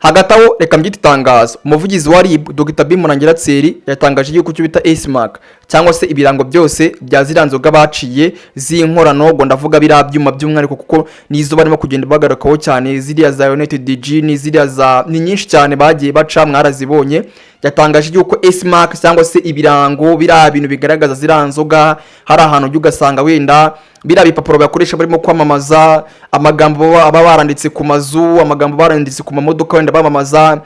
Hagati aho, reka mbyite itangazo. Umuvugizi wa RIB, Dr B Murangira Thierry, yatangaje yuko icyo bita S-Mark cyangwa se ibirango byose bya ziriya nzoga baciye z'inkorano, ubwo ndavuga biriya byuma by'umwihariko kuko nizo barimo kugenda bagarukaho cyane, ziriya za United Gin, ziriya za ni nyinshi cyane bagiye baca, mwarazibonye. Yatangaje yuko S-Mark cyangwa se ibirango, biriya bintu bigaragaza ziriya nzoga, hari ahantu ujya ugasanga wenda biriya bipapuro bakoresha barimo kwamamaza, amagambo baba baranditse ku mazu, amagambo baranditse ku mamodoka wenda bamamaza,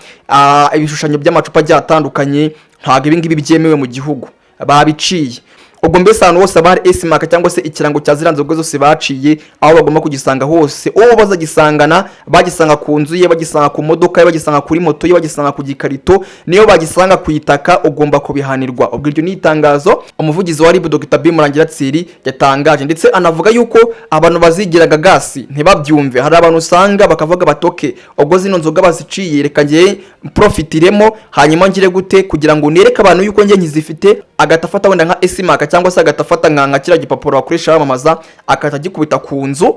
ibishushanyo by'amacupa agiye atandukanye, ntabwo ibi ngibi byemewe mu gihugu, babiciye. Ubwo mbese ahantu hose haba hari S-Mark cyangwa se ikirango cya ziriya nzoga zose baciye, aho bagomba kugisanga hose, uwo bazagisangana, bagisanga ku nzu ye, bagisanga ku modoka ye, bagisanga kuri moto ye, bagisanga ku gikarito, niyo bagisanga ku itaka, ugomba kubihanirwa. Ubwo iryo ni itangazo umuvugizi wa RIB, Dr B Murangira Thierry, yatangaje, ndetse anavuga yuko abantu bazigiraga gasi ntibabyumve. Hari abantu usanga bakavuga batoke, ubwo zino nzoga baziciye, reka ngiye profitiremo, hanyuma ngire gute kugira ngo nereke abantu yuko njye nkizifite, agahita afata wenda nka S-Mark cyangwa se agahita afata nka kiriya gipapuro bakoresha bamamaza, agahita agikubita ku nzu.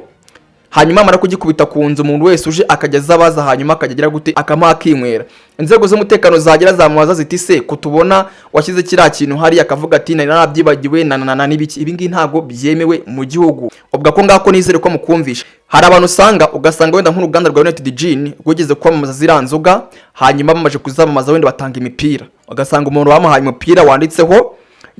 Hanyuma amara kugikubita ku nzu, umuntu wese uje akajya aza abaza, hanyuma akajya agira gute, akamuha akinywera. Inzego z'umutekano zagera zamubaza ziti: "Se kutubona washyize kiriya kintu hariya?" Akavuga ati: "Nari narabyibagiwe na na na n'ibiki." Ibi ngibi ntabwo byemewe mu gihugu. Ubwo ako ngako nizere ko mukumvisha. Hari abantu usanga, ugasanga wenda nk'uruganda rwa United Gin rwigeze kwamamaza ziriya nzoga, hanyuma bamaze kuzamamaza wenda batanga imipira, ugasanga umuntu bamuhaye umupira wanditseho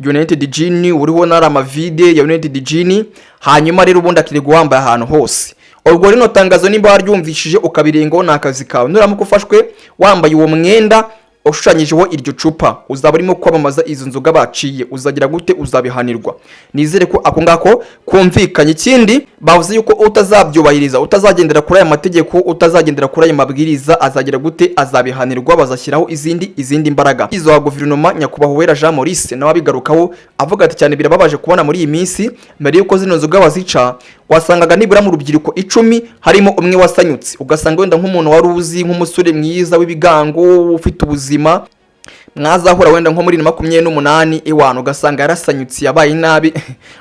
United Gin, uriho n'ari amavide ya United Gin, hanyuma rero ubundi akirirwa wambaye ahantu hose. Ubwo rino tangazo nimba waryumvishije ukabirengaho, ni akazi kawe. Nuramuka ufashwe wambaye uwo mwenda ushushanyijeho iryo cupa, uzaba urimo kwamamaza izo nzoga baciye, uzagira gute? Uzabihanirwa. Nizere ko ako ngako kumvikanye. Ikindi bavuze yuko utazabyubahiriza, utazagendera kuri aya mategeko, utazagendera kuri aya mabwiriza, azagira gute? Azabihanirwa. Bazashyiraho izindi mbaraga. Izo wa guverinoma, nyakubahwa Uwera Jean Maurice, nawe abigarukaho avuga ati: "Cyane birababaje kubona muri iyi minsi, mbere yuko zino nzoga bazica, wasangaga nibura mu rubyiruko 10 harimo umwe wasanyutse, ugasanga wenda nk'umuntu wari uzi nk'umusore mwiza w'ibigango ufite ubuzima, mwazahura wenda nko muri 28 iwanu, ugasanga yarasanyutse, yabaye nabi."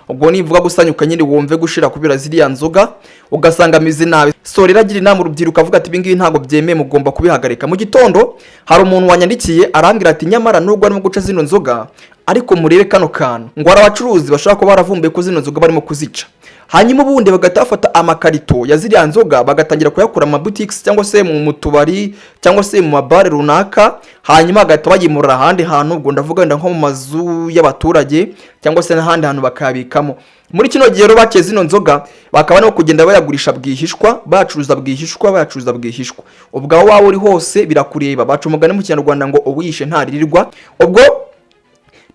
Ubwo nivuga gusanyuka nyine wumve gushira kubera ziriya nzoga, ugasanga ameze nabi. So rero agira inama urubyiruko avuga ati: "Ibingibi ntabwo byemewe, mugomba kubihagarika." Mu gitondo hari umuntu wanyandikiye arambwira ati: "Nyamara nubwo arimo guca zino nzoga, ariko murebe kano kantu." Ngo hari abacuruzi bashobora kuba baravumbuye ko zino nzoga barimo kuzica, hanyuma ubundi bagahita bafata amakarito ya ziriya nzoga, bagatangira kuyakura mu maboutique cyangwa se mu tubari cyangwa se mu mabare runaka, hanyuma bagahita bayimurira ahandi hantu. Ubwo ndavuga wenda nko mu mazu y'abaturage cyangwa se n'ahandi hantu, bakayabikamo. Muri kino gihe rero baciye zino nzoga, bakaba barimo kugenda bayagurisha bwihishwa, bayacuruza bwihishwa, bayacuruza bwihishwa. Ubwo aho waba uri hose birakureba. Baca umugani mu Kinyarwanda ngo uwishe ntaririrwa. Ubwo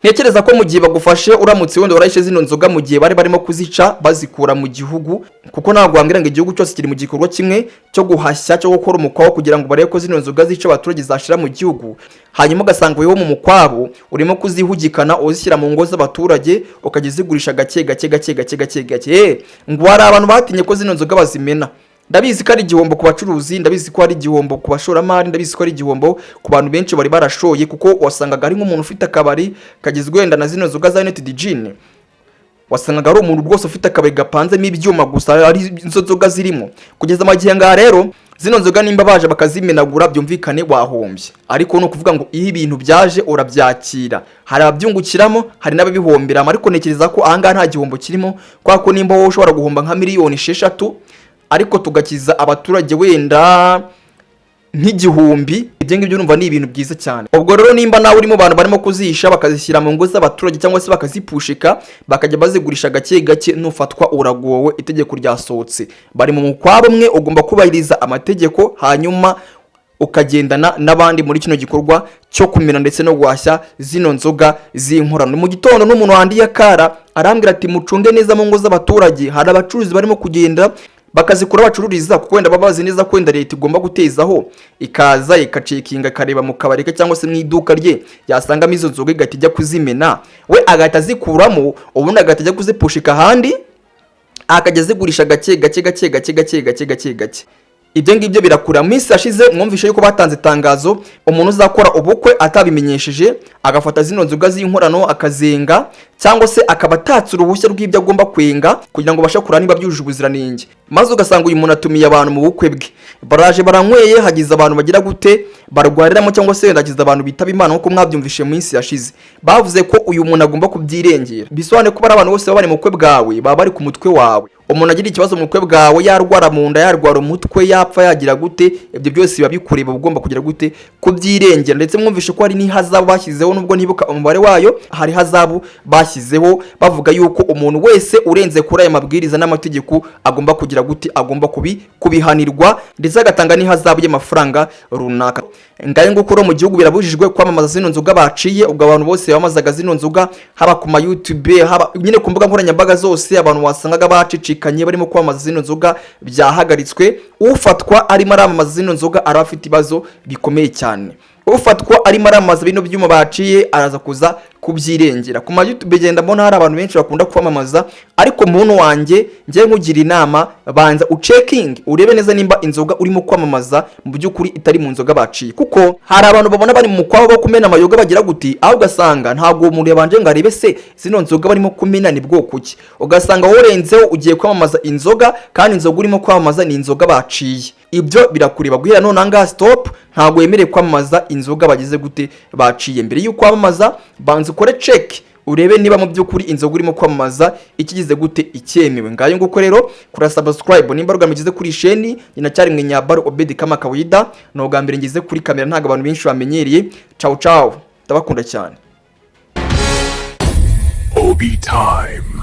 ntekereza ko mu gihe bagufashe, uramutse wenda warahishe zino nzoga mu gihe bari barimo kuzica bazikura mu gihugu, kuko ntabwo wambwira ngo igihugu cyose kiri mu gikorwa kimwe cyo guhashya, cyo gukora umukwabo kugira ngo barebe ko zino nzoga zica abaturage zashira mu gihugu, hanyuma ugasanga wewe mu mukwabo urimo kuzihugikana, uzishyira mu ngo z'abaturage, ukajya uzigurisha gake gake gake gake gake gake. Ngo hari abantu batinye ko zino nzoga bazimena. Ndabizi ko ari igihombo ku bacuruzi, ndabizi ko ari igihombo ku bashoramari, ndabizi ko ari igihombo ku bantu benshi bari barashoye, kuko wasangaga ari nk'umuntu ufite akabari kagizwe wenda na zino nzoga za United Gin, wasangaga ari umuntu rwose ufite akabari gapanzemo ibyuma gusa, ari izo nzoga zirimo. Kugeza amagihe ngaha rero, zino nzoga nimba baje bakazimenagura, byumvikane wahombye. Ariko ni ukuvuga ngo iyo ibintu byaje urabyakira, hari ababyungukiramo, hari n'ababihomberamo. Ariko ntekereza ko ahangaha nta gihombo kirimo, kubera ko nimba wowe ushobora guhomba nka miliyoni 6, ariko tugakiza abaturage wenda nk'igihumbi, ibyo ngibyo urumva ni ibintu byiza cyane. Ubwo rero nimba nawe uri mu bantu barimo kuzihisha, bakazishyira mu ngo z'abaturage cyangwa se bakazipushika, bakajya bazigurisha gake gake, nufatwa uragowe. Itegeko ryasohotse, bari mu mukwabo umwe, ugomba kubahiriza amategeko, hanyuma ukagendana n'abandi muri kino gikorwa cyo kumena ndetse no guhashya zino nzoga z'inkorano. Mu gitondo n'umuntu wandiye akara arambwira ati: "Mucunge neza mu ngo z'abaturage, hari abacuruzi barimo kugenda bakazikura bacururiza, kuko wenda baba bazi neza ko wenda leta igomba gutezaho, ikaza ikacekinga, ikareba mu kabari ke cyangwa se mu iduka rye, yasangamo izo nzoga igahita ijya kuzimena." We agahita azikuramo, ubundi agahita ajya kuzipushika ahandi, akajya azigurisha gake gake gake gake gake gake gake gake. Ibyo ngibyo birakura. Mu minsi yashize mwumvishe yuko batanze itangazo, umuntu uzakora ubukwe atabimenyesheje, agafata zino nzoga z'inkorano akazenga, cyangwa se akaba atatse uruhushya rw'ibyo agomba kwenga kugira ngo abashe kureba niba byujuje ubuziranenge, maze ugasanga uyu muntu atumiye abantu mu bukwe bwe, baraje baranyweye, hagize abantu bagira gute, barwariramo, cyangwa se wenda hagize abantu bitaba Imana, nk'uko mwabyumvishe mu minsi yashize. Bavuze ko uyu muntu agomba kubyirengera. Bisobanuye ko bari abantu bose baba bari mu bukwe bwawe, baba bari ku mutwe wawe. Umuntu agira ikibazo mu bukwe bwawe, yarwara mu nda, yarwara umutwe, yapfa, yagira gute, ibyo byose biba bikureba, uba ugomba kugira gute, kubyirengera. Ndetse mwumvishe ko hari n'ihazabu bashyizeho, nubwo ntibuka umubare wayo. Hari hazabu bashyizeho bavuga yuko umuntu wese urenze kuri aya mabwiriza n'amategeko agomba kugira gute, agomba kubihanirwa, ndetse agatanga n'ihazabu y'amafaranga runaka. Ngayo nguko rero, mu gihugu birabujijwe kwamamaza zino nzoga baciye. Ubwo abantu bose bamamazaga zino nzoga, haba ku ma YouTube, haba nyine ku mbuga nkoranyambaga zose, abantu wasangaga bacicikanye barimo kwamamaza zino nzoga, byahagaritswe. Ufatwa arimo aramamaza zino nzoga araba afite ibibazo bikomeye cyane. Ufatwa arimo aramamaza bino byuma baciye araza kuza kubyirengera. Ku ma YouTube genda mbona hari abantu benshi bakunda kwamamaza, ariko muntu wanjye, njye nkugira inama: banza ucheckinge, urebe neza nimba inzoga urimo kwamamaza mu by'ukuri itari mu nzoga baciye, kuko hari abantu babona bari mu mukwabo wo kumena amayoga bagira guti, aho ugasanga ntabwo uwo muntu yabanje ngo arebe se zino nzoga barimo kumena ni bwoko ki. Ugasanga worenzeho ugiye kwamamaza inzoga, kandi inzoga urimo kwamamaza ni inzoga baciye. Ibyo birakureba. Guhera none ahangaha, stop, ntabwo wemerewe kwamamaza inzoga bagize gute, baciye. Mbere y'uko wamamaza, banza ukore check, urebe niba mu by'ukuri inzoga urimo kwamamaza ikigize gute, icyemewe. Ngayo nguko rero, kura subscribe nimba rugamba ngeze kuri sheni. Nyina cyari mwe Nyabaro Obedi kama kawaida. Ni ubwa mbere ngeze kuri kamera, ntabwo abantu benshi bamenyereye. Ciao ciao, ndabakunda cyane. Obi Time.